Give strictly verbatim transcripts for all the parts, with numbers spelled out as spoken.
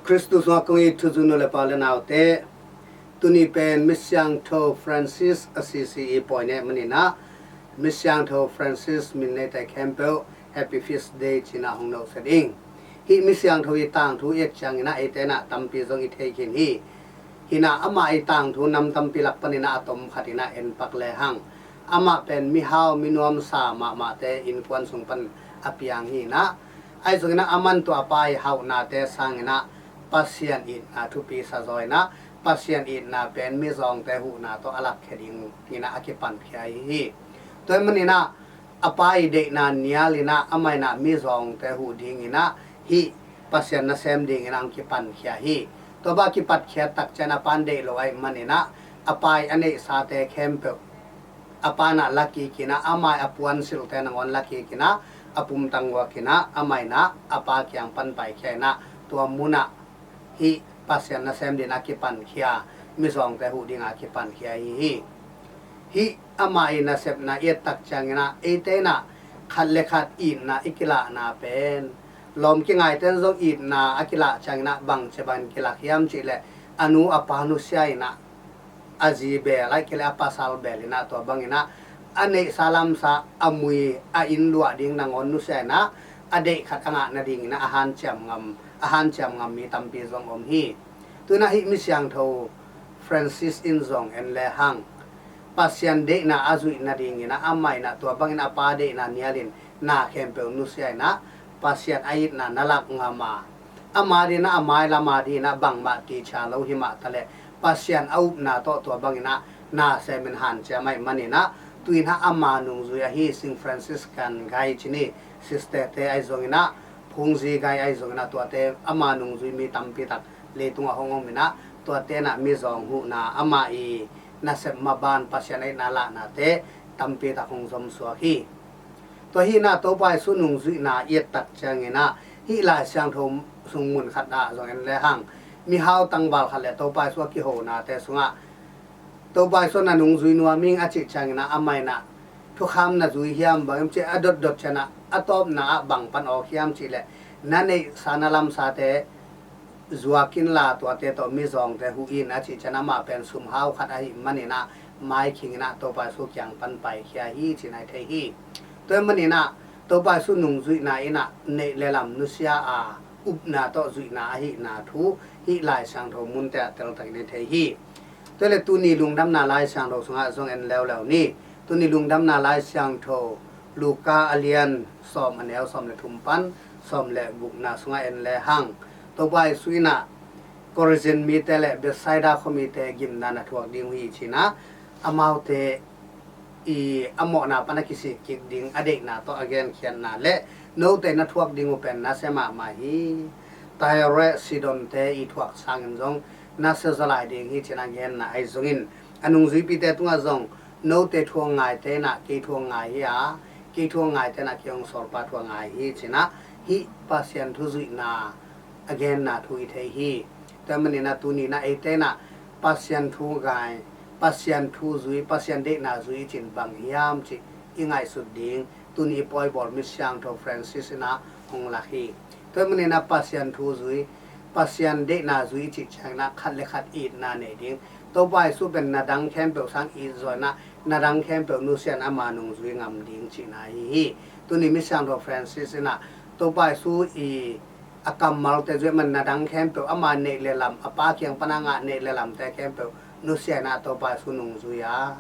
Khristu sungah kong it thuzui nu le pa le naute, tuni pen Misiangtho Francis Assisi i pawi neh maninah, Misiangtho Francis min neite khempeuh Happy Feast Day cinah hong nohsia ding. Hih Misiangtho i tangthu i et cianginah eite inah tampi zong i thei khin hi. Hinah amah i tangthu nam tampi lak paninah a tom khat inah en pak lehang, amah pen mihau minuamsa mahmahte innkuan sung pan a piang hinah, ahi zonginah aman tua a pa i hauhnate sanginah Pasian itna thupi sa zaw inah, Pasian itna pen mizawngte huhna tawh a lakkhia dinginah a kipankhia ahi hi. Tua hi maninah a pa i deihna nialinah amah inah mizawngte huh dinginah hih Pasian nasem dinginah hong kipankhia hi. Tua bang kipatkhiat takcian a pan deih lo ahih maninah a pa i a neihsate khempeuh a pa inah la kikinah, amah i a puansilhte nangawn la kikinah, a pumtang guakinah amah inah a pa kiang pan paikhia inah tua munah hih Pasian nasem dinah kipankhia, mizawngte huh dinga kipankhia ahi hi. Hih amah i nasepna i et tak cianginah eite inah khat le khat itna i kilahna pen, lawm kingaite in zong itna a kilah cianginah bangci bangin kilak hiam cihleh, a nu a pa nusia inah a zi beel ahih kei leh a pasal beel inah tua banginah a neihsa lamsa a mui a inn luah ding nangawn nusia inah a deih khat a ngah nadinginah a hanciam ngam, a hanciam ngam mi tampi zong om hi. Tuinah hih Misiangtho Francis in zong en lehang, Pasian deihna a zuih nadinginah amah inah tua bangin a pa deihna nialin na khempeuh nusia inah Pasian a itna na lak ngam a, ama dinah a mailam a dinah bangmah ticia lo himah taleh Pasian a upna tawh tua banginah na semin hanciam ahih maninah tuinah ama nungzui ahi St Franciscan gai cini, sisterte ahi zonginah, phungzi gai ahi zonginah tuate ama nungzui mi tampitak leitungah hong om inah tuate inah mizawng huhna, amah i nasep maban Pasian a itna lahnate tampitak hong zomsuak hi. Tua hinah Topa Jesu nungzuihna i et tak cianginah hih Lai Siangtho sung mun khat ah zong en lehang, mihau tangval khat le Topa Jesu a kihonate sungah Topa Jesu na nungzui nuam ing a cih cianginah amah inah thukham na zui hiam bang hiam cih a dotdot cianah a tawpna ah bang pan awk hiam cihleh, na neihsa na lamsate zuak inla tuate tawh mizawngte huh in a cih cian amah pen sumhau khat ahih maninah maikhinginah Topa Jesu kiang pan paikhia hi cinah i thei hi. Tua hi maninah Topa Jesu nungzuihna inah neih le lam nusia a upna tawh zuihna ahihna thu hih Lai Siangtho munte ah teltakin i thei hi. Tua le tuni lungdamna Lai Siangtho sungah zong en leuleu ni. Tuni lungdamna Lai Siangtho Luka a lian sawm a neu sawm le thum pan sawm le gukna sungah en lehang, Topa Jesu inah Korazin mite le Bethsaida khuamite gimna na thuak ding uh hi cinah amaute i a mawhna pan a kisik kik ding a deihna tawh a genkhiatna le note na thuak ding uh pen nasia mahmah hi. Tyre Sidonte i thuak sangin zong nasia zaw lai ding hi cinah a genna ahi zongin a nungzuipite tungah zong note thu a ngaite inah kei thu a ngai hi a, kei thu a ngaite inah kei hong sawlpa thu a ngai hi cinah hih Pasian thu zuihna a genna thu i thei hi. Tua hi maninah tuninah eite inah Pasian thu ngai, Pasian thu zui, Pasian deihna zui i cin bang hiam cih i ngaihsut ding tuni i pawibawl Misiangtho Francis inah hong lak hi. Tua hi maninah Pasian thu zui, Pasian deihna zui i cih cianginah khat le khat itna nei ding. Topa Jesu pen na dang khempeuh sang it zaw inah na dang khempeuh nusia in ama nungzui ngam ding cihna ahi hi. Tuni Misiangtho Francis inah Topa Jesu i a kammalte zui man na dang khempeuh ama neih le lam, a pa kiang pana ngah neih le lamte khempeuh nusia inah Topa Jesu nungzui a,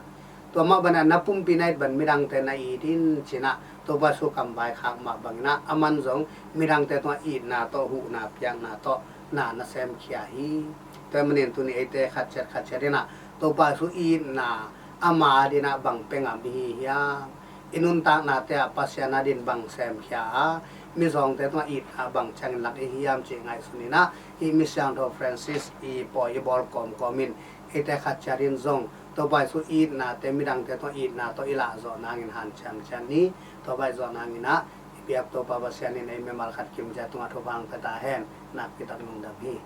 tua mah banah na pumpi na it ban midangte na it in cinah Topa Jesu kam vaikhak mah banginah aman zong midangte tungah itna tawh huhna piakna tawh na na semkhia hi. Tua hi manin tuni eite khatciat khatciat inah Topa Jesu itna ama dinah bang pia ngam i hi hiam? I nuntaknate ah Pasian a din bang semkhia a, mizawngte tungah itna bang ciangin lak i hiam cih ngaihsun inah hih Misiangtho Francis i pawi i bawl kawmkawm in eite khatciat in zong Topa Jesu itnate midangte tungah itna tawh i lahzawh nangin hanciam ciat ni. Tua baih zawh nanginah i biak Topa Pasian in ei mimal khat kimciat tungah thupha hong pia ta hen. Nakpitak lungdam hi.